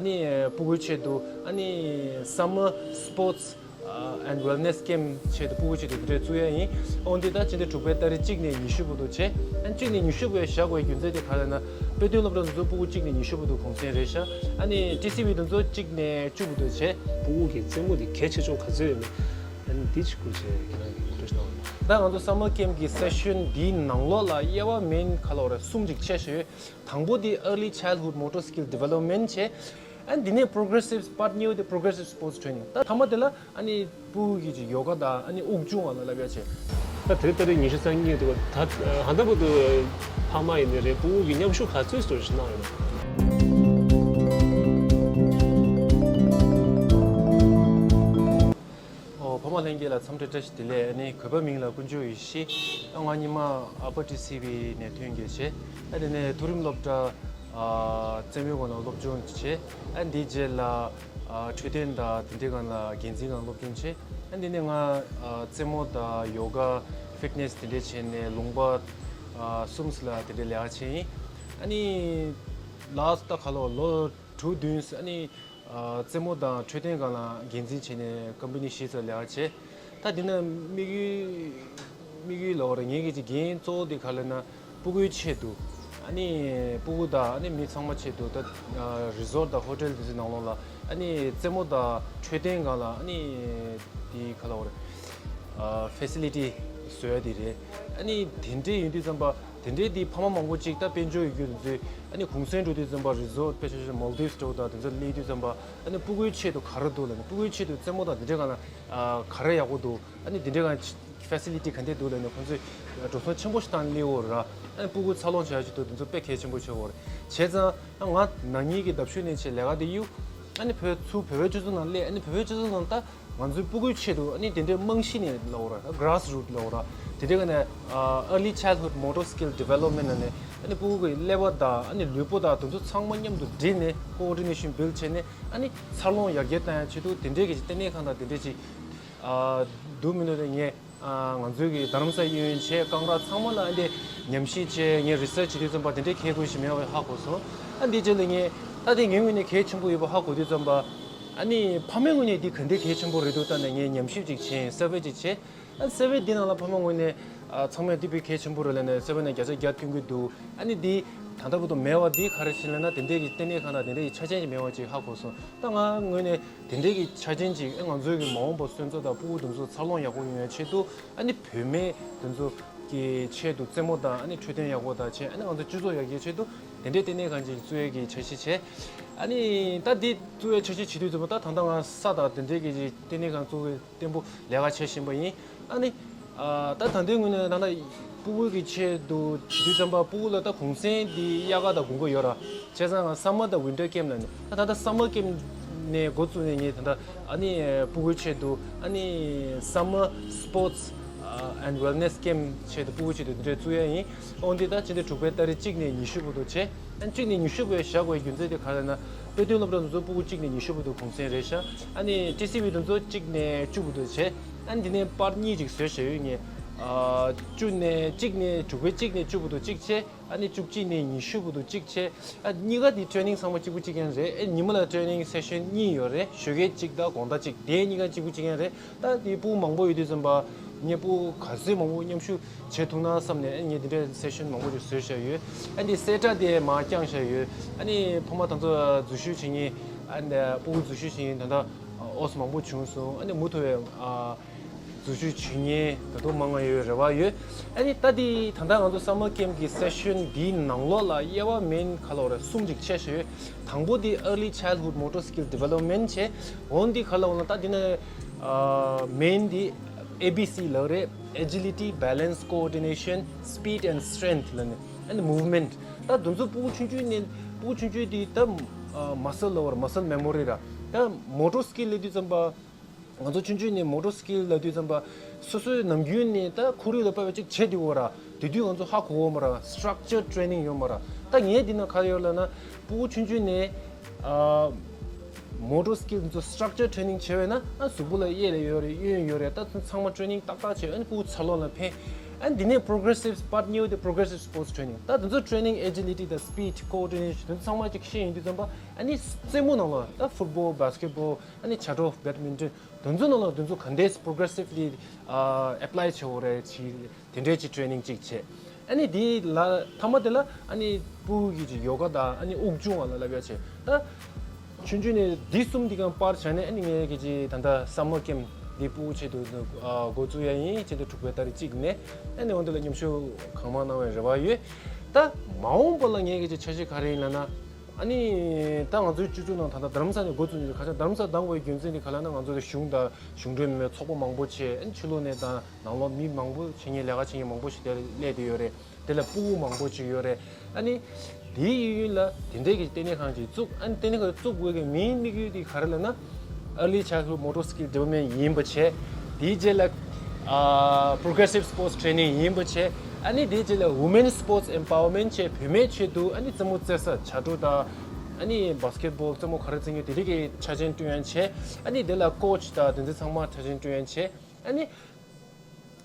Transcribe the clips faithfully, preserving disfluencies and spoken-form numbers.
ནི་ཕྲུ་གུའི་ཆེད་དུ་ཨ་ནི་Summer Sports and Wellness Camp ཆེད་དུ་ཕྲུ་གུའི་ཆེད་དུ་དེ་འདྲས་བཙུགས་ཡ་ཡིན། འོན་ཏེ་ད་ཕྱི་ཟླ་དྲུག་པའི་ཏ་རིག་གཅིག་ནས་ཉི་ཤུ་བར་དུ་བྱས། ཨ་ནི་གཅིག་ནས་ཉི་ཤུ་བར་བཞག་དགོས་རྒྱུ་མཚན་དེ་ག་རེ་ན། དཔེ་སྟོན་སློབ་གྲྭ་དེ་ཚོ་ཕྲུ་གུ་གཅིག་ནས་ཉི་ཤུ་བར་དུ་གུང་སེང་རེད་ཤག་ཨ་ནི་ཊི་སི་ཝི་དེ་ཚོ་གཅིག་ནས་བཅུ་བར་དུ་བྱས། ཕྲུ་གུ་གི་རྩེད་མོ་དེ་གལ་ཆེ་ཆུང་ག་ཚོད་ཡོད་མེད། ཨ་ནི་འདི་ཅིག་སྐོར་བྱས་ཁྱེད་རང་གིས་ངོ་སྤྲོད་གནང་རོགས། ད་ང་ཚོ་Summer Camp གི་སེ་ཤན་འདིའི་ནང་ལོགས་ལ་དབྱེ་བ་མེན་ག་ལབ་རེད། གསུམ་ཅིག་ཕྱེ་བཞག་ཡོད། དང་པོ་དེ་Early Childhood Motor Skill Development བྱས། ཨ་ནི་དེ་ནས་Progressive Part གཉིས་པ་དེ་Progressive Sports Training། ད་མཐའ་མ་དེ་ལ་ཨ་ནི་ཕྲུ་གུ་གི་ཅིག་ཡོ་ག་དང་ཨ་ནི་དབུགས་སྦྱོང་བ་ལ་བསླབ་ཡ་བྱས། ད་དེ་རིང་ཏ་རིག་ཉི་ཤུ་རྩ་གཉིས་འདུག་པ། ད་ཧ་ད་བར་དུ་ཕ་མ་ཡིན་ནའི་རེད། ཕྲུ་གུ་གི་མཉམ་ཞུགས་ག་ཚོད་ཞིག་གནང་ཡོད་ན། ཨོ། ཕ་མ་ལྷན་རྒྱས་ལ་འཚམས་འདྲི་བཀྲ་ཤིས་བདེ་ལེགས། ཨ་ནི་གུས་པ་མིང་ལ་དཀོན་མཆོག་ཡེ་ཤེས། ཨ་ང་རྙིང་མ་ཨ་ཕ་ཊི་སི་ཝི་ནས་ཐོན་མཁན་བྱས། ཨ་དེ་ནས་མཐོ་རིམ་སློབ་གྲྭ་ཨ་རྩེད་མོའི་སྒང་ལ་སློབ་སྦྱོང་བྱས། ཨ་འདིའི་རྗེས་ལ་ཨ་འཕྲོད་བསྟེན་དང་དེ་འདྲའི་སྒང་ལ་འགན་འཛིན་སྒང་སློབ་སྦྱོང་བྱས། ཨ་འདི་ནས་ང་ཨ་རྩེད་མོ་དང་ཡོ་ག་ཕིཊ་ནེས་དེ་འདྲ་བྱས་ནས་ལུང་པ་ཨ་གསུམ་ལ་དེ་འདྲའི་ལས་ཀ་བྱས་ཡིན། ཨ་ནི་ལཱསི་ཊི་ད་ག་ལོ་ལོ་དྲུག་བདུན་ཨ་ནི་ཨ་རྩེད་མོ་དང་འཕྲོད་བསྟེན་སྒང་ལ་འགན་འཛིན་བྱས་ནས་ཀམ་པ་ནི་བཞི་ཙམ་ལས་ཀ་བྱས། ད་འདི་ན་དམིགས་ཡུལ་དམིགས་ཡུལ་ལབ་དགོས་རེད། ངེད་ཀྱི་ཅིག་འགན་གཙོ་བོ་དེ་ག་ལབ་ན་ཕྲུ་གུའི་ཆེད་དུ། ཨ་ནི་ཕྲུ་གུ་དང་ཨ་ནི་མི་ཚང་མ་ཆེད་དུ་ད་རི་ཟོཊ་དང་ཧོ་ཊེལ་དེ་ཚོའི་ནང་ལོགས་ལ་ཨ་ནི་རྩེད་མོ་དང་འཕྲོད་བསྟེན་སྒང་ལ་ཨ་ནི་དེ་ག་ལབ་དགོས་རེད། ཕེ་སི་ལི་ཊི་བཟོ་ཡ་དེ་རེད། ཨ་ནི་དེ་འདྲས་ཡིན་དུས་ཙམ་པ། དེ་འདྲའི་དེ་ཕ་མ་མང་པོ་ཅིག་ད་དཔལ་འབྱོར་ཡོད་རྒྱུ་དེ་ཚོས་ཨ་ནི་གུང་སེང་འགྲོ་དུས་ཙམ་པ་རི་ཟོཊ་དཔེ་ཆ་ཆ་མོལ་དིབ་སི་འདྲ་བོ་དང་དེ་ཚོ་སླེབས་དུས་ཙམ་པ། ཨ་ནི་ཕྲུ་གུའི་ཆེད་དུ་ག་རེ་འདུག་ལབ་ན། ཕྲུ་གུའི་ཆེད་དུ་རྩེད་མོ་དང་དེ་འདྲའི་སྒང་ལ་ཨ་ག་རེ་ཡག་པོ་འདུག་ཨ་ནི་དེ་འདྲའི་སྒང་ཕེ་སི་ལི་ཊི་ག་འདྲས་འདུག་ལབ་ན་ཁོང་ཚོས་འགྲོ་སོང་ཆེན་པོ་ཞིག་བཏང་སླེབས་ཡོད་རེད། ཨ་ནི་ཕྲུ་གུ་འཚར་ལོངས་བྱ་ཡ་ཆེད་དུ་དེ་ཚོ་དཔེ་གལ་ཆེན་པོ་ཆགས་ཡོད་རེད། བྱས་ཙང་ཨ་ང་ན་ནིང་གི་ཟླ་མཇུག་ནས་བྱས་ལས་ཀ་དེ་གཡུག་ཨ་ནི་བོད་ཚུར་བོད་པའི་སྤྱི་ཚོགས་ནང་སླེབས། ཨ་ནི་བོད་པའི་སྤྱི་ཚོགས་ནང་ད་ང་ཚོའི་ཕྲུ་གུའི་ཆེད་དུ་ཨ་ནི་དེ་འདྲའི་རྨང་གཞི་ནས་ལབ་དགོས་རེད། གྷ་ར་སི་རུཊ་ལབ་དགོས་རེད། དེ་འདྲའི་སྒང་ནས་ཨ་Early Childhood Motor Skill Development ལབ་ནས་ཨ་ནི་ཕྲུ་གུ་གི་ཀླད་པ་དང་ཨ་ནི་ལུས་པོ་དང་དེ་ཚོ་ཚང་མ་མཉམ་དུ་བསྒྲིལ་ནས་ཀོ་ཨོ་ཌི་ནེ་ཤན་བིལ་ཌི་བྱས་ནས་ཨ་ནི་འཚར་ལོངས་ཡར་རྒྱས་བཏང་ཡ་ཆེད་དུ་དེ་འདྲའི་གི་ལྟེ་གནས་ཁང་དང་དེ་འདྲའི་ཅིག་ཨ་འདུག་མི་འདུག་དེ་ངས་ཨ་ང་ཚོའི་གི་རྡ་རམ་ས་གཡས་གཡོན་བྱས་གང་ར་ཚང་མ་ལ་ཨ་འདྲས་ཉམས་ཞིབ་བྱས། ངས་རི་སར་ཆི་བྱེད་དུས་ཙམ་པ་དེ་འདྲའི་གལ་དགོས་ཤིག་མེད་པ་ཧ་གོ་སོང་། ཨ་འདི་རྗེས་ལ་ངས་ད་དེ་ངའི་ངོས་ནས་གལ་ཆེན་པོ་ཡོད་པ་ཧ་གོ་དུས་ཙམ་པ། ཨ་ནི་ཕ་མའི་ངོས་ནས་འདི་ག་འདྲའི་གལ་ཆེན་པོ་རེད་འདུག་ལྟ་ནས་ངས་ཉམས་ཞིབ་ཅིག་བྱས། སར་ཝེ་ཅིག་བྱས། ཨ་སར་ཝེ་འདི་ནང་ལ་ཕ་མ་ངོས་ནས་ཨ་ཚང་མས་འདི་དཔེ་གལ་ཆེན་པོ་རེད་ལབ་ནས་སར་ཝེ་ནང་བརྒྱ་ཆ་བརྒྱ་ཐོན་གྱི་འདུག་ཨ་ནི་འདི་ད་ལྟ་བར་དུ་མེད་པ་འདི་ག་རེ་ཞིག་ལབ་ན་དེ་འདྲའི་གི་ལྟེ་གནས་ཁང་དང་དེ་འདྲའི་གི་ཆ་རྐྱེན་ཅིག་མེད་པ་ཅིག་ཧ་གོ་སོང་། ད་ང་ངོས་ནས་དེ་འདྲའི་གི་ཆ་རྐྱེན་ཅིག་ཨ་ང་ཚོའི་གི་མ་འོངས་པ་སོན་རྩ་དང་ཕྲུ་གུ་དེ་ཚོ་འཚར་ལོངས་ཡག་པོ་ཡོང་ཡ་ཆེད་དུ། ཨ་ནི་བུད་མེད་དེ་ཚོ་གི་ཆེད་དུ་རྩེད་མོ་དང་ཨ་ནི་འཕྲོད་བསྟེན་ཡག་པོ་དང་བྱས། ཨ་ནི་ང་ཚོ་སྤྱི་ཚོགས་ཡར་རྒྱས་ཆེད་དུ་དེ་འདྲའི་ལྟེ་གནས་ཁང་ཅིག་བཙུགས་ཡས་ཀྱི་འཆར་གཞི་བྱས། ཨ་ནི་ད་འདི་བཙུགས་ཡས་འཆར་གཞི་བྱེད་དུས་ཙམ་པ་ད་ད་ལྟ་ང་ས་དང་དེ་འདྲའི་གི་ལྟེ་གནས་ཁང་བཙུགས་ཡས་བརྟན་པོ་ལས་ཀ་བྱེད་བཞིན་པ་ཡིན། ཨ་ནི་ཨ་ད་ད་ལྟའི་ངོས་ནས་ད་ལྟ་ཕྲུ་གུ་གི་ཆེད་དུ་བྱེད་དུས་ཙམ་པ་ཕྲུ་གུ་ལ་ད་གུང་སེང་འདི་དབྱར་ཁ་དང་དགུན་ཁ་ཡོད་ར། བྱས་ཙང་ང་སམ་མར་དང་ཝིན་ཊར་ཀེམ་ལབ་ནས་ད་ད་ལྟ་སམ་མར་ཀེམ་ནས་འགོ་བཙུགས་ནས་ངས་ད་ལྟ་ཨ་ནི་ཕྲུ་གུའི་ཆེད་དུ་ཨ་ནི་Summer Sports and Wellness Camp ཆེད་དུ་ཕྲུ་གུའི་ཆེད་དུ་འདི་འདྲས་བཙུགས་ཡ་ཡིན། འོན་ཏེ་ད་ཕྱི་ཟླ་དྲུག་པའི་ཏ་རིག་གཅིག་ནས་ཉི་ཤུ་བར་དུ་བྱས། ཨ་ནི་གཅིག་ནས་ཉི་ཤུ་བར་བཞག་དགོས་རྒྱུ་མཚན་དེ་ག་རེ་ན། དཔེ་སྟོན་སློབ་གྲྭ་དེ་ཚོ་ཕྲུ་གུ་གཅིག་ནས་ཉི་ཤུ་བར་དུ་གུང་སེང་རེད་ཤག་ཨ་ནི་ཊི་སི་ཝི་དེ་ཚོ་གཅིག་ནས་བཅུ་བར་དུ་བྱས། ཨ་ནི་འདི་ནས་པར་གཉིས་ཅིག་བཟོས་བཞག་ཡོད། ངས་ཨ་བཅུ་ནས་གཅིག་ནས་དྲུག་པའི་གཅིག་ནས་བཅུ་བར་དུ་གཅིག་བྱས། ཨ་ནི་བཅུ་གཅིག་ནས་ཉི་ཤུ་བར་དུ་གཅིག་བྱས། ཨ་གཉིས་ཀ་དེ་ཊེ་རེ་ནིང་ཚང་མ་གཅིག་པ་གཅིག་རྐྱང་རེད། ཨེ་ཉི་མ་ལ་ཊེ་རེ་ནིང་སེ་ཤན་གཉིས་ཡོད་རེད། ཞོགས་ཀས་གཅིག་དང་དགོང་དག་གཅིག་དེ་གཉིས་ཀ་གཅིག་པ་གཅིག་རྐྱང་རེད། ད་དེ་ཕྲུ་གུ་མང་པོ་ཡོད་དུས་ཙམ་པ་ངས་ཕྲུ་གུ་ག་ཚོད་མང་པོ་མཉམ་ཞུགས་བྱེད་ཐུབ་ན་བསམ་ནས། ཨ་ངས་དེ་འདྲའི་སེ་ཤན་མང་པོ་ཅིག་བཟོས་བཞག་ཡོད། ཨ་ནི་སེ་ཊར་ཌེ་མར་བསྐྱངས་བཞག་ཡོད། ཨ་ནི་ཕ་མ་དང་ཚོ་འཛུལ་ཞུགས་བྱེད་མཁན། ཨ་ནི་ཕྲུ་གུ་འཛུལ་ཞུགས་བྱེད་མཁན་ད་ལྟ་ཨོ་སི་མང་པོ་བྱུང་སོང་། ཨ་ནི་མུ་མཐུད་ཨ་འཛུལ་ཞུགས་བྱེད་མཁན་ད་དུང་མང་ང་ཡོད་རེ་བ་ཡོད། ཨ་ནི་ད་དེ་ད་ལྟ་ང་ཚོ་སམ་མར་ཀེམ་གི་སེ་ཤན་འདིའི་ནང་ལོགས་ལ་དབྱེ་བ་མེན་ག་ལབ་རེད། གསུམ་ཅིག་ཕྱེ་བཞག་ཡོད། དང་པོ་དེ་Early Childhood Motor Skill Development བྱས། འོན་ཏེ་ག་ལབ་ན་ད་དེ་ནས་ཨ་མེན་དེ་ཨེ་བི་སི་ལབ་རེད། Agility, Balance, Coordination, Speed and Strength ལབ་ནས། ཨ་ནི་Movement། ད་དེ་ཚོ་ཕྲུ་གུ་ཆུང་ཆུང་ནས་ཕྲུ་གུ་ཆུང་ཆུང་དེ་ད་ཨ་མ་སལ་ལབ་ར། Muscle Memory ར། ད་Motor Skill ལབ་དུས་ཙམ་པ། ང་ཚོ་ཆུང་ཆུང་ནས་Motor Skill ལབ་དུས་ཙམ་པ། སོ་སོའི་ནམ་རྒྱུན་ནས་ད་ཁོར་ཡུག་ལ་དཔག་པའི་ཅིག་བྱེད་དེ་འོ་ར། དེ་དུས་ང་ཚོ་ཧ་གོ་འོ་མ་ར། Structure Training ཡོད་མ་ར། ད་ངས་འདི་ན་ག་རེ་ཡོད་ལབ་ན། ཕྲུ་གུ་ཆུང་ཆུང་ནས་ཨ་Motor Skill ཚོ་Structure Training བྱས་པས་ན། ཨ་གཟུགས་པོ་ལ་གཡས་ལ་ཡོད་རེད། གཡོན་ཡོད་རེད། ད་ཚང་མ་Training ཏག་ཏག་བྱས། ཨ་ནི་ཕྲུ་གུ་འཚར་ལོངས་ལ་ཕན། ཨ་ནི་འདི་ནས་progressive part གཉིས་པ་དེ་progressive sports training། ད་དེ་ཚོ་training agility དང་speed coordination དེ་ཚོ་ཚང་མ་ཅིག་ཤེས་ཡོང་དུས་ཙམ་པ། ཨ་ནི་རྩེད་མོ་ནང་ལ་ད་football basketball ཨ་ནི་བྱ་དྲོ་badminton དེ་ཚོ་ནང་ལ་དེ་ཚོ་ག་འདྲས་progressively ཨ་apply བྱེད་དགོས་རེད། ཅིག་དེ་འདྲས་ཀྱི་training ཅིག་བྱས། ཨ་ནི་དེ་ལ་མཐའ་མ་དེ་ལ་ཨ་ནི་ཕྲུ་གུ་གི་ཅིག་ཡོ་ག་དང་ཨ་ནི་དབུགས་སྦྱོང་བ་ལ་བསླབ་ཡ་བྱས། ད་ཆུང་ཆུང་ནས་འདི་གསུམ་འདི་གང་པར་བྱས་ནས། ཨ་ནི་ངས་གི་ཅིག་ད་ལྟ་summer camp འདི་ཕྲུ་གུ་ཆེད་དུ་ཨ་འགོ་བཙུགས་ཡ་ཡིན། ཆེད་དུ་དྲུག་པའི་ཏ་རིག་གཅིག་ནས། ཨ་ནི་འོན་ཏེ་ལ་མཉམ་ཞུགས་གང་མང་གནང་བའི་རེ་བ་ཡོད། ད་མ་འོངས་པ་ལ་ངས་གི་ཅིག་འཆར་གཞི་ག་རེ་ཡིན་ལབ་ན། ཨ་ནི་ད་ང་ཚོའི་སྤྱི་ཚོགས་ནང་ད་ལྟ་རྡ་རམ་ས་ནས་འགོ་བཙུགས་ནས། ཁ་ཆག་རྡ་རམ་ས་བཏང་བའི་རྒྱུ་མཚན་དེ་ག་ལབ་ན། ང་ཚོ་གཞུང་དང་གཞུང་འབྲེལ་མིན་པའི་ཚོགས་པ་མང་པོ་བྱས། ཨ་ནི་ཕྱི་ལོགས་ནས་དང་ནང་ལོགས་མི་མང་པོ་བྱེད་མཁན། ལས་ཀ་བྱེད་མཁན་མང་པོ་ཞིག་དེ་སླེབས་བསྡད་ཡོད་རེད། དེ་ལ་ཕྲུ་གུ་མང་པོ་ཅིག་ཡོད་རེད། ཨ་ནི་དེའི་གཡས་གཡོན་ལ་དེ་འདྲའི་གི་ལྟེ་གནས་ཁང་ཅིག་བཙུགས། ཨ་ནི་ལྟེ་གནས་ཁང་བཙུགས་དགོས་གི་མིའི་དམིགས་ཡུལ་དེ་ག་རེ་ལབ་ན། early childhood motor skill development ཡིན་པ་བྱས། དེའི་རྗེས་ལ་ཨ་progressive sports training ཡིན་པ་བྱས། ཨ་ནི་དེའི་རྗེས་ལ་women sports empowerment བྱས། བུད་མེད་ཆེད་དུ་ཨ་ནི་རྩེད་མོ་རྩེ་ས། བྱ་དྲོ་དང་ཨ་ནི་basketball རྩེད་མོ་ག་རེ་རྩེ་མཁན་དེ་རིགས་ཀྱི་ཆ་རྐྱེན་བསྐྲུན་ཡ་བྱས། ཨ་ནི་དེ་ལ་coach དང་དེ་ཚོ་ཚང་མ་ཆ་རྐྱེན་བསྐྲུན་ཡ་བྱས། ཨ་ནི་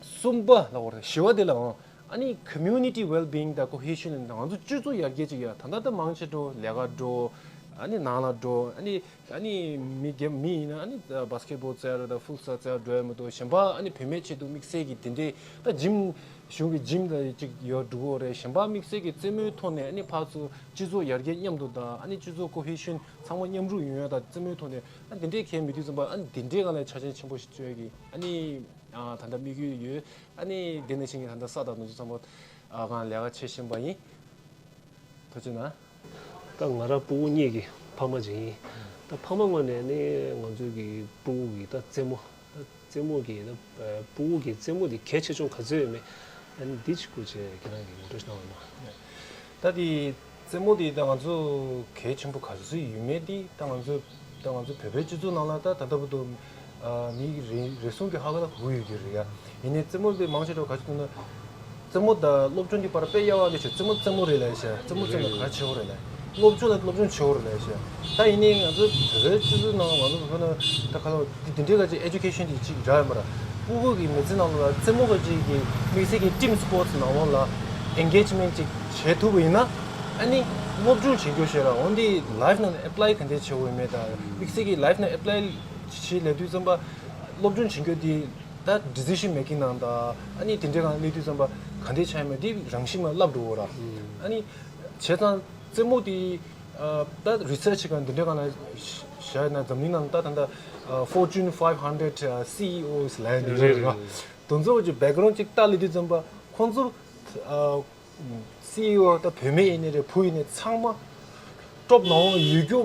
གསུམ་པ་ལབ་དགོས་རེད། བཞི་པ་དེ་ལ་འོང་། ཨ་ནི་community well-being དང་cohesion ལབ་ནས་ང་ཚོ་སྤྱི་ཚོགས་ཡར་རྒྱས་ཅིག་ཡ། ད་ལྟ་ད་མང་ཆེ་འགྲོ་ལས་ཀ་འགྲོ། ཨ་ནི་ནང་ལ་འགྲོ། ཨ་ནི་ཨ་ནི་མི་རྒན་མི་ཡིན་ན་ཨ་ནི་basketball རྩེ་ར་དང་futsal རྩེ་ར་འགྲོ་ཡ་མི་འདུག་གཞན་པ་ཨ་ནི་བུད་མེད་ཆེད་དུ་དམིགས་བསལ་གྱི་དེ་འདྲའི་ད་gym གཞུང་གི་gym དང་ཅིག་ཡོད་འགྲོ་གི་རེད། གཞན་པ་དམིགས་བསལ་གྱི་རྩེད་མོའི་ཐོག་ནས་ཨ་ནི་ཕར་ཚུར་སྤྱི་ཚོགས་ཡར་རྒྱས་མཉམ་དུ་དང་། ཨ་ནི་སྤྱི་ཚོགས་cohesion ཚང་མ་མཉམ་རུབ་ཡོང་ཡ་དང་། རྩེད་མོའི་ཐོག་ནས་ཨ་ནི་དེ་འདྲའི་གལ་མི་འདུག་ཙམ་པ། ཨ་ནི་དེ་འདྲའི་སྒང་ལ་ཆ་རྐྱེན་ཆེན་པོ་ཞིག་བཅོས་ཀྱི་ཨ་ནི། ཨ་ད་ལྟ་དམིགས་ཡུལ་ཡོད། ཨ་ནི་དེ་ནང་བཞིན་གྱི་ད་ལྟ་ས་དང་དེ་ཚོ་ཚང་མ་ཨ་གང་ལས་ཀ་བྱེད་བཞིན་པ་ཡིན། ཐུགས་རྗེ་གནང་། ད་ང་རང་ཕྲུ་གུ་གཉིས་ཀྱི་ཕ་མ་ཅིག་ཡིན། ད་ཕ་མ་ངོས་ནས་ནི་ང་ཚོའི་གི་ཕྲུ་གུ་གི་ད་རྩེད་མོ། ད་རྩེད་མོ་གི་ད་ཕྲུ་གུ་གི་རྩེད་མོ་དེ་གལ་ཆེ་ཆུང་ག་ཚོད་ཡོད་མེད། ཨ་ནི་འདི་ཅིག་སྐོར་ཅིག་ཁྱེད་རང་གིས་ངོ་སྤྲོད་གནང་བ་ན། ད་དེ་རྩེད་མོ་དེ་ད་ང་ཚོ་གལ་ཆེན་པོ་ག་ཚོད་ཡོད་མེད་དེ། ད་ང་ཚོ་ད་ང་ཚོ་བོད་པའི་སྤྱི་ཚོགས་ནང་ལ་ད་ད་ལྟ་བར་དུ་ཨ་མི་རེ་རེ་ཟུང་གིས་ཧ་གོ་ད་གོ་ཡོད་ཀྱི་རེད་ཡ། ཡིན་ནའི་རྩེད་མོ་དེ་མང་ཆེ་བ་ག་ཚོད་འདུག་ན། རྩེད་མོ་དང་སློབ་སྦྱོང་གི་བར་དཔེ་དབྱེ་བ་འདི་བྱས། རྩེད་མོ་རྩེད་མོ་རེད་ལབ་ཤག་རྩེད་མོ་རྩེད་མོ་ག་ཆེ་བོ་རེད་ལབ། སློབ་སྦྱོང་ལ་སློབ་སྦྱོང་ཆེ་བོ་རེད་ལབ་ཤག་ད་ཡིན་ནའི་ང་ཚོ་བོད་པའི་སྤྱི་ཚོགས་ནང་ང་ཚོ་བོད་ནང་ད་ག་ལ་འདི་འདི་འདྲའི་ག་ཅིག་education དེ་ཅིག་རག་ཡོད་མ་རེད། ཕྲུ་གུ་གི་མི་ཚེ་ནང་ལ་རྩེད་མོ་ག་ཅིག་གི་དམིགས་བསལ་གྱི་team sports ནང་ལོགས་ལ་engagement ཅིག་བྱེད་ཐུབ་པ་ཡིན་ན། ཨ་ནི་སློབ་སྦྱོང་བྱེད་རྒྱུ་ཞེ་དྲག་འོ་འདི་life ནང་apply ག་འདྲས་བྱེད་དགོས་ཡོད་མེད་དང་། དམིགས་བསལ་གྱི་life ནང་apply བྱེད་ལས་དུས་ཙམ་པ་སློབ་སྦྱོང་བྱེད་རྒྱུ་དེ། ད་decision making ནང་དང་ཨ་ནི་དེ་འདྲའི་སྒང་སླེབས་དུས་ཙམ་པ་ག་འདྲས་ཆགས་ཡོད་མེད་དེ་རང་བཞིན་མ་བསླབ་འགྲོ་གི་ར། ཨ་ནི་བྱས་ཙང་རྩེད་མོ་དེ་ཨ་ད་research སྒང་འདི་འདྲའི་སྒང་ལ་བཞག་ན། འཛམ་གླིང་ནང་ད་ད་ད་Fortune five hundred CEOs ལབ་ནས་རེད་རེད། དེ་ཚོ་གི་background ཅིག་ལྟ་སླེབས་དུས་ཙམ་པ་ཁོང་ཚོ་ཨ་CEO ད་བུད་མེད་ཡིན་ནའི་རེད། བུ་ཡིན་ནའི་ཚང་མ་top ནང་ཡོད་རྒྱུ་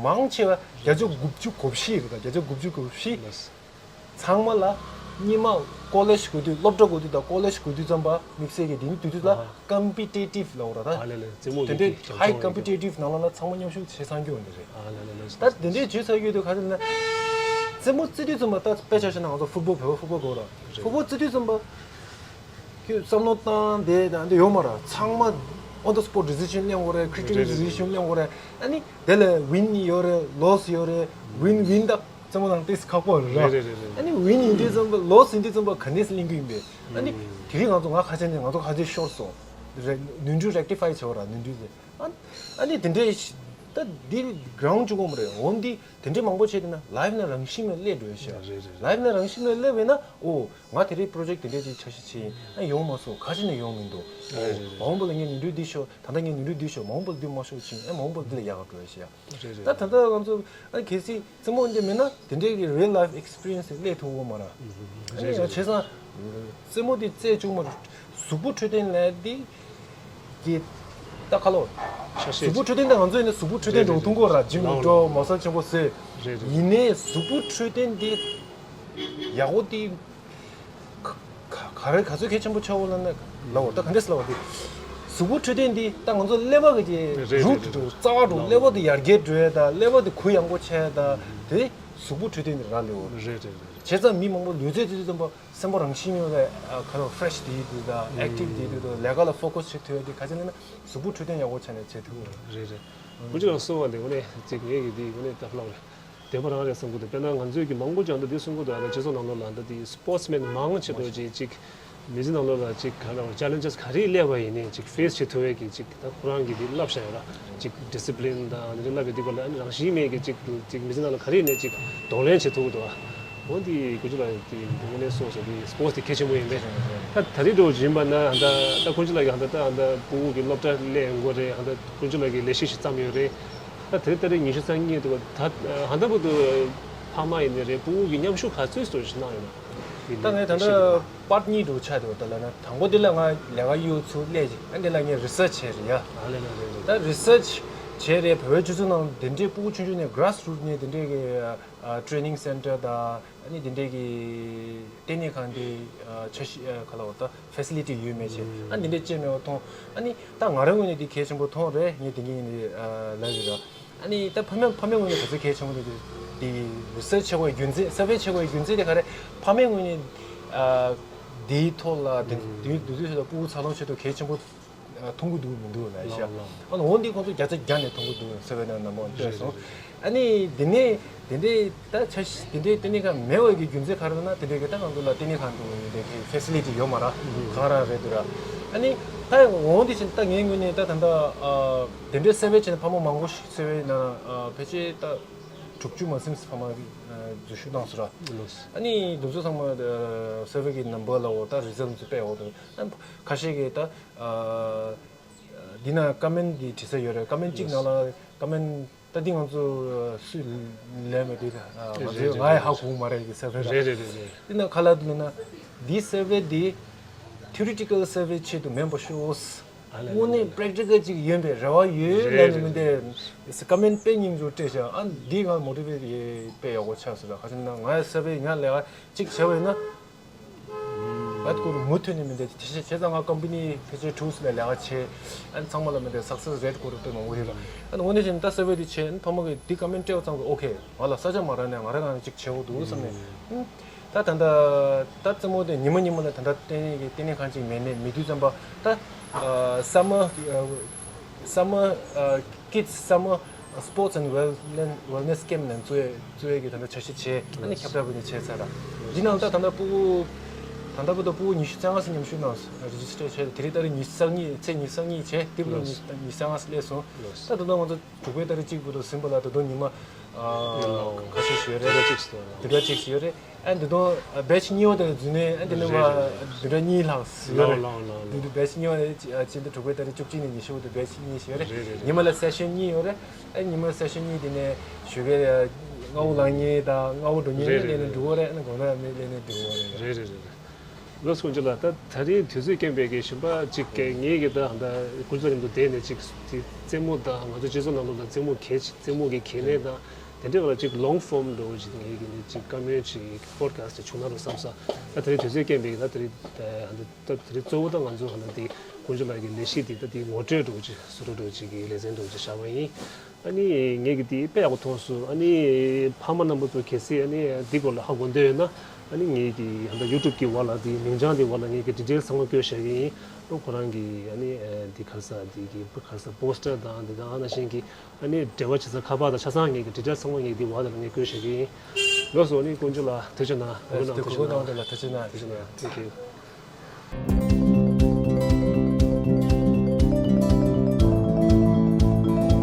མང་ཆེ་བ་བརྒྱ་ཆ་དགུ་བཅུ་གོ་བཞི་རེད། ད་བརྒྱ་ཆ་དགུ་བཅུ་གོ་བཞི། ཚང་མ་ལ་སྔོན་མ་college དགོས་དུས། སློབ་གྲྭ་དགོས་དུས་དང་college དགོས་དུས་ཙམ་པ་དམིགས་བསལ་གྱི་དེ་ནི་དུས་དུས་ལ་ཨ་competitive ལབ་དགོས་ར། ད་ཨ་ལེ་ལེ་རྩེད་མོ་དེ་འདྲའི་དེ་high competitive ནང་ལ་ན་ཚང་མ་མཉམ་ཞུགས་བྱེད་ཚར་རྒྱུ་འོ་འདི་རེད། ཨ་ལེ་ལེ་ལེ། ད་དེ་འདྲའི་བྱེད་ཚར་རྒྱུ་དེ་ག་རེ་ལབ་ན། རྩེད་མོ་རྩེ་དུས་ཙམ་པ་ད་དཔེ་ཆ་བཞག་ན་ང་ཚོ་football བོད་པ་football དགོས་ར། རེད། Football རྩེ་དུས་ཙམ་པ་ཁྱོད་བསམ་བློ་བཏང་དེ་དང་དེ་ཡོད་མ་ར། ཚང་མ་on the spot decision ལེན་དགོས་རེད། critical རེད་རེད་རེད། Decision ལེན་དགོས་རེད། ཨ་ནི་དེ་ལ་win ཡོད་རེད། Loss ཡོད་རེད། Win win ད་རྩེད་མོ་ནང་ཏོག་ཙམ་ཁག་པོ་རེད་ར། རེད་རེད་རེད་རེད། ཨ་ནི་win ཡིན་དུས་ཙམ་པ་loss ཡིན་དུས་ཙམ་པ་ག་ནས་ལེན་གི་ཡིན་པས། ཨ་ནི་ཨུམ། དེ་རིང་ང་ཚོ་ང་ཁ་ཆེ་ནས་ང་ཚོ་ཁ་ཆེ་ཤོར་སོང་། རེད། ནོར་འཁྲུལ་rectify བྱེད་དགོས་ར། ནོར་འཁྲུལ་དེ། ཨ་ཨ་ནི་དེ་འདྲའི་ད་འདི་ground གཅིག་པོ་མ་རེད། འོ་འདི་དེ་འདྲའི་མང་པོ་བྱས་བསྡད་ན་life ནང་རང་བཞིན་ནས་སླེབས་འགྲོ་ཡ་ཤག་རེད་རེད་རེད། Life ནང་རང་བཞིན་ནས་སླེབས་པས་ན། ཨོ་ང་དེ་རིང་project དེ་འདྲའི་ཅིག་འཆར་གཞི་བྱས་ཡིན། ཨ་ཡོང་མ་སོང་། ག་ཅི་ནས་ཡོང་མི་འདུག་རེད་རེད་རེད། མ་འོངས་པ་ལ་ངས་ནོར་འཁྲུལ་འདི་ཤོར། ད་ལྟ་ངས་ནོར་འཁྲུལ་འདི་ཤོར། མ་འོངས་པ་ལ་འདི་མ་ཤོར་ཅིག་ཨ་མ་འོངས་པ་ལ་འདི་ལ་ཡག་ག་འགྲོ་ཡ་ཤག་རེད་རེད། ད་ད་ལྟ་ང་ཚོ་ཨ་གལ་སྲིད་རྩེད་མོ་འདི་མེད་ན་དེ་འདྲའི་གི་real life experience སླེབས་ཐུབ་ཀྱི་མ་རེད། ཨ་ནི་ཡང་བྱས་ཙང་རྩེད་མོ་འདི་རྩེད་བཅུག་མ་གཟུགས་པོ་འཕྲོད་བསྟེན་ལས་འདི་གི་ད་ཁ་ལོ། ཆ་ཤས་གཟུགས་པོ་འཕྲོད་བསྟེན་འདི་ང་ཚོ་ཡིན་ན་གཟུགས་པོ་འཕྲོད་བསྟེན་རེད་འགྲོ་ཐུབ་ཀྱི་རེད། gym ལ་འགྲོ། མ་སལ་ཆེན་པོ་བཟོས། རེད་རེད། ཡིན་ནའི་གཟུགས་པོ་འཕྲོད་བསྟེན་འདི་ཡག་པོ་འདི་ག་ག་རེ་ག་ཚོད་གལ་ཆེན་པོ་ཆགས་འོ་ལབ་ན་ལབ་འོ། ད་ག་འདྲས་ལབ་འོ་འདི་གཟུགས་པོ་འཕྲོད་བསྟེན་འདི་ད་ང་ཚོ་ཀླད་པ་གི་རེད་རེད་རུ་རེད་རེད། རྩ་བ་རུ་ཀླད་པ་འདི་ཡར་རྒྱས་འགྲོ་ཡ་ད་ཀླད་པ་འདི་གུ་ཡངས་པོ་ཆགས་ཡ་ད་དེ་གཟུགས་པོ་འཕྲོད་བསྟེན་འདི་རག་ལས་འོ། རེད་རེད་རེད། བྱས་ཙང་མི་མང་པོ་ལུས་རྩལ་དེ་ཚོ་ཙམ་པ་སེམས་པ་རང་བཞིན་ཡོད་པའི་ཨ་ག་རེ་fresh དེ་ཡིན་དུས་དང་active དེ་ཡིན་དུས་དང་ལས་ཀ་ལ་focus བྱེད་ཐུབ་ཡ་དེ་ག་ཅི་ལབ་ན་གཟུགས་པོ་འཕྲོད་བསྟེན་ཡག་པོ་བྱས་ནས་བྱེད་ཐུབ་ཀྱི་རེད། རེད་རེད། ཀུན་སྤྱོད་ལ་གསོ་བ་ལས་དངོས་གནས་ཅིག་ངེད་ཀྱི་དེ་དངོས་གནས་ལྟ་ལོག་རེད། བདེན་པ་རང་རེད་བསམ་གྱི་འདུག་དཔེར་ན་ང་ཚོའི་གི་མང་པོ་ཅིག་ཨ་ད་དེ་གསུང་གི་འདུག་ཨ་ད་སྤྱི་ཚོགས་ནང་ལོགས་ལ་ཨ་ད་དེ་sportsman མང་ཆེ་འདུག་ཅིག་ཅིག་མི་ཚེ་ནང་ལོགས་ལ་ཅིག་ག་ལ་ཅེ་ལེན་ཇེས་ག་རེ་སླེབས་པ་ཡིན་ནའི་ཅིག་ཕེ་སི་བྱེད་ཐུབ་པའི་གི་ཅིག་ད་ཁོ་རང་གི་དེ་བསླབ་བྱ་ཡོད་ར། ཅིག་ཌི་སི་པི་ལིན་དང་དེ་འདྲ་བསླབ་པའི་དེ་སྐོར་ལ་ཨ་ནི་རང་བཞིན་མེད་ཀྱི་ཅིག་ཅིག་མི་ཚེ་ནང་ལ་ག་རེ་ཡིན་ནའི་ཅིག་གདོང་ལེན་བྱེད་ཐུབ་ཀྱི་འདུག་ཨ། འོ་འདི་དཀོན་མཆོག་ལགས་ཀྱི་དེ་ངོས་ནས་གསུངས་སོང་། དེ་སི་པོར་ཊི་དེ་གལ་ཆེན་པོ་ཡིན་པས། ད་ད་རེས་འགྲོ་བཞིན་པ་ན་ད་ད་དཀོན་མཆོག་ལགས་ཀྱི་ད་ད་ད་ཕྲུ་གུ་གི་སློབ་གྲྭ་སླེབས་ཡོང་གི་རེད། ད་དཀོན་མཆོག་ལགས་ཀྱི་ལས་གཞི་ཞིག་བརྩམས་ཡོད་རེད། ད་དེ་ད་རེས་ཉི་ཤུ་རྩ་གཉིས་འདུག་ད་ཧ་ད་བར་དུ་ཕ་མ་ཡིན་ནའི་རེད། ཕྲུ་གུ་གི་མཉམ་ཞུགས་ག་ཚོད་ཙམ་ཞིག་གནང་ཡོད་ན། ད་ངས་ད་ལྟ་པར་ཊི་གཉིས་འདྲ་བོ་ཆགས་འདུག་ད་ལབ་ན་དང་པོ་དེ་ལ་ང་ལས་ཀ་གཡུག་ཚུར་སླེབས་ཅིག་ཨ་འདི་ལ་ངས་རི་སར་ཆི་བྱས་རེད་ཡ། ད་རི་སར་ཆི་བྱས་རེད། བོད་པའི་སྤྱི་ཚོགས་ནང་འདི་འདྲའི་ཕྲུ་གུ་ཆུང་ཆུང་ནས་གྷ་ར་སི་རུ་ཊི་ནས་འདི་འདྲའི་གི་ཨ་ཊེ་རེ་ནིང་སེན་ཊར་དང་ཨ་ནི་འདི་འདྲའི་གི་ལྟེ་གནས་ཁང་འདི་ཨ་འཆར་གཞི་ཨ་ག་ལབ་དགོས་ད་ཕེ་སི་ལི་ཊི་ཡོད་མེད་བྱས་ཨ་འདི་འདྲའི་བྱས་མེད་པ་མཐོང་། ཨ་ནི་ད་ང་རང་ངོས་ནས་འདི་གལ་ཆེན་པོ་མཐོང་རེད། ངས་འདི་གི་ངས་འདི་ཨ་ལབ་ཡོད་ར། ཨ་ནི་ད་ཕ་མའི་ཕ་མའི་ངོས་ནས་ག་ཚོད་གལ་ཆེན་པོ་འདུག་དེ་རི་སར་ཆི་བྱེད་དགོས་རྒྱུ་མཚན་སར་ཝེ་བྱེད་དགོས་རྒྱུ་མཚན་དེ་ག་རེ། ཕ་མའི་ངོས་ནས་ཨ་དེའི་ཐོག་ལ་དེ་དེ་དུས་ཚོད་ལ་ཕྲུ་གུ་འཚར་ལོངས་ཆེད་དུ་གལ་ཆེན་པོ་མཐོང་གི་འདུག་མི་འདུག་ལབ་ཤག་ཨ་ནི་འོ་འདི་ཁོང་ཚོ་བརྒྱ་ཆ་བརྒྱ་ནས་མཐོང་གི་འདུག་སར་ཝེ་ནང་ནང་མ་བལྟས་སོང་། ཨ་ནི་འདི་ནས་དེ་འདྲའི་ད་ཆ་ཤི་དེ་འདྲའི་ལྟེ་གནས་ཁང་མེད་པའི་གི་རྒྱུ་མཚན་ག་རེ་ལབ་ན་དེ་འདྲའི་གི་ད་ང་ཚོ་ལ་ལྟེ་གནས་ཁང་འདུག་མི་འདྲའི་གི་ཕེ་སི་ལི་ཊི་ཡོད་མ་རེད། གང་རང་རེད་འདུག་ར། ཨ་ནི་ད་འོ་འདི་བཞིན་ད་ངའི་ངོས་ནས་ད་ད་ལྟ་ཨ་དེ་འདྲའི་སར་ཝེ་བྱས་ནས་ཕ་མ་མང་པོ་ཞིག་སར་ཝེ་ནང་ཨ་ཕལ་ཆེར་ད་དྲུག་ཅུ་མ་ཟིན་ཕ་མ་གི་ཨ་འཛུལ་ཞུགས་གནང་སོང་ར། ཨ་ནི་དེ་ཚོ་ཚང་མ་ཨ་སར་ཝེ་གི་ནམ་བར་ལ་འོ་ད་རི་ཛལ་ཊི་ཚོ་སྤེལ་འོ་ད་ཨ་ཁ་ཤས་ཀྱིས་ད་ཨ་འདི་ན་ཀོ་མེན་ཊི་འདི་བྲིས་ས་ཡོད་རེད། ཀོ་མེན་ཊི་གཅིག་ནང་ལ་ཀོ་མེན་ཊི་ད་འདི་ང་ཚོ་སུས་ལན་མེད་དུས་ང་ཚོས་ང་ཡི་ཧ་གོ་མ་རེད་ཀྱི་སར་ཝེ་ར། རེད་རེད་རེད་རེད། འདི་ན་ཁ་ལ་འདུག་ན་འདི་སར་ཝེ་འདི་ཐི་ཨོ་རི་ཊི་ཀལ་སར་ཝེ་ཆེད་དུ་མིན་པ་ཤོག་དངོས་གནས་པེ་རེག་ཊི་ཀལ་ཅིག་ཡོང་པའི་རེ་བ་ཡོད་ལབ་ནས་མི་འདི་ཀོ་མེན་ཊི་དཔེ་སྙིང་རྗེ་སྤྲད་ཤག་ཨ་འདི་ང་མོ་ཊི་ཝེ་ཊི་དཔེ་ཡག་པོ་ཆགས་སོང་ར། ག་ཅི་ན་ང་ཡི་སར་ཝེ་ང་ལས་ཀ་གཅིག་བྱས་པ་ཡིན་ན། བད་ཁོ་རུ་མུ་མཐུད་ནས་མི་འདི་དེ་བྱས་བྱས་ཙང་ང་ཀམ་པ་ནི་ཕལ་ཆེར་ཊུལ་སི་ལ་ལས་ཀ་བྱས་ཨ་ཚང་མ་ལ་མི་འདི་སག་སེ་སི་རེ་ཊི་ཁོ་རུ་དཔེ་མང་པོ་ཡོད་ར། ཨ་ནི་དངོས་གནས་བྱས་ན་ད་སར་ཝེ་འདི་བྱས་ཕ་མ་གིས་འདི་ཀོ་མེན་ཊི་སྤྲད་ཙང་གི་ཨོ་ཁེ་ང་ལ་ས་ཆ་མ་རག་ནས་ང་རང་ག་ནས་གཅིག་བྱེད་དགོས་འདུག་བསམ་ནས། ད་ད་ལྟ་ད་རྩེད་མོ་དེ་ཉི་མ་ཉི་མ་ལ་ད་ལྟ་ལྟེ་གནས་ཀྱི་ལྟེ་གནས་ཁང་གཅིག་མེད་ནས་མེད་དུས་ཙམ་པ་ད་ཨ་སམ་མར་སམ་མར་ཨ་ཀིཌ་སི་སམ་མར་སི་པོར་ཊི་ཨེན་ཌི་ཝེལ་ནེ་སི་ཀེམ་ནང་བཙུགས་བཙུགས་ཡས་ཀྱི་ད་ལྟ་འཆར་གཞི་བྱས་ཨ་ནི་ཁྱབ་བསྒྲགས་བྱས་ནས་བྱས་ཚར་ར། འདི་ནང་ད་ད་ལྟ་ཕྲུ་གུ་ད་ལྟ་བར་དུ་ཕྲུ་གུ་ཉི་ཤུ་རྩ་ལྔ་ཙམ་མཉམ་ཞུགས་གནང་སོང་། རེ་ཇི་སི་ཊར་བྱས་དེ་རིང་ཏ་རིག་ཉི་ཤུ་རྩ་གཉིས་ཚེས་ཉི་ཤུ་རྩ་གཉིས་བྱས་དེ་བར་དུ་ཉི་ཉི་ཤུ་རྩ་ལྔ་ཙམ་སླེབས་སོང་། ད་ད་ལྟ་ང་ཚོ་དྲུག་པའི་ཏ་རིག་གཅིག་བར་དུ་ཟིན་པ་ལ་ད་དུང་ཉི་མ་ཨ་ཁ་ཤས་ཤིག་ཡོད་རེད། བདུན་ཕྲག་གཅིག་ཡོད་རེད། ཨ་འདི་དུང་ཨ་བེ་ཆི་གཉིས་པ་དེ་ལ་འཛུལ་ནས་ཨ་འདི་ནས་མ་རེད་རེད། བདུན་ཕྲག་གཉིས་ལྷག་ཡོད་རེད། ལའོ་ལའོ་ལའོ་ལའོ། འདི་འདི་བེ་ཆི་གཉིས་པ་དེ་ཨ་ཕྱི་ཟླ་དྲུག་པའི་ཏ་རིག་བཅུ་གཅིག་ནས་ཉི་ཤུ་བར་དུ་བེ་ཆི་གཉིས་ཤིག་ཡོད་རེད། རེད་རེད། ཉི་མ་ལ་སེ་ཤན་གཉིས་ཡོད་རེད། ཨ་ཉི་མ་སེ་ཤན་གཉིས་དེ་ནས་ཞོགས་ཀའི་ལྔ་པོ་ལངས་མཁན་དང་ལྔ་པོ་འགྲོ་མཁན་རེད་རེད་སླེབས་ནས་རེད། འགྲོ་གི་རེད། ཨ་ནི་དགོང་དག་མི་སླེབས་ནས་འགྲོ་གི་རེད། རེད་རེད་རེད་རེད། ལགས་སོ། དཀོན་མཆོག་ལགས། ད་ད་རེས་དུས་ཚོད་རྐྱེན་པས་ཀྱི་གཞན་པ་ཅིག་ངེད་ཀྱི་ད་ད་དཀོན་མཆོག་མཉམ་དུ་བསྡད་ནས་ཅིག་དེ་རྩེད་མོ་དང་ང་ཚོ་སྤྱི་ཚོགས་ནང་ལོགས་ལ་རྩེད་མོ་གལ་ཆེ་རྩེད་མོ་གི་གལ་གནད་དང་དེ་འདྲའི་བར་ལ་ཅིག་ལོང་ཕོམ་འདྲ་བོ་ཅིག་ངེད་ཀྱི་ནི་ཅིག་བཀའ་མོལ་ཅིག་པོ་ཌི་ཁ་སི་ཊི་ཅིག་བྱུང་ན་རོགས་བསམ་ས། ད་ད་རེས་དུས་ཚོད་རྐྱེན་པས་ཀྱི་ད་ད་རེས་ད་ད་ད་རེས་གཙོ་བོ་ད་ང་ཚོ་ད་ད་དེ་དཀོན་མཆོག་ལགས་ཀྱི་ལས་གཞི་དེ་ད་དེ་ངོ་སྤྲོད་འདྲ་བོ་ཅིག་བཟོ་འདྲ་བོ་ཅིག་གི་ལེ་ཚན་འདྲ་བོ་ཅིག་བཞག་པ་ཡིན། ཨ་ནི་ངེད་ཀྱི་དེ་དཔེ་ཡག་པོ་མཐོང་སོང་། ཨ་ནི་ཕ་མ་རྣམ་པ་ཚོ་གལ་སྲིད་ཨ་ནི་འདི་སྐོར་ལ་ཧ་གོ་འདོད་ཡོད་ན་ཨ་ནི་ངེད་ཀྱི་ཧ་ད་ཡུ་ཊུབ་ཀྱི་བར་ལ་དེ་མིང་བྱང་དེ་བར་ལ་ངེད་ཀྱི་ཌི་ཊེལ་ཚང་མ་བཀོད་བཞག་གི་ཡིན། ཨ་ཁོ་རང་གི་ཨ་ནི་འདི་ག་རེ་ཟེར་འདི་གི་ག་རེ་ཟེར་པོ་སི་ཊར་དང་འདི་དང་ཨ་ནང་བཞིན་གྱི་ཨ་ནི་འབྲེལ་བ་བྱེད་ས་ཁ་པར་དང་ཆ་ཚང་ངེད་ཀྱི་ཌི་ཊེལ་ཚང་མ་ངེད་འདི་བར་ལ་ངེད་བཀོད་བཞག་གི་ཡིན། ལགས་སོ། ཨ་ནི་དཀོན་མཆོག་ལགས་ཐུགས་རྗེ་གནང་། ཨ་ནི་ཐུགས་རྗེ་གནང་། ཐུགས་རྗེ་གནང་། ཐུགས་རྗེ་གནང་། Thank you།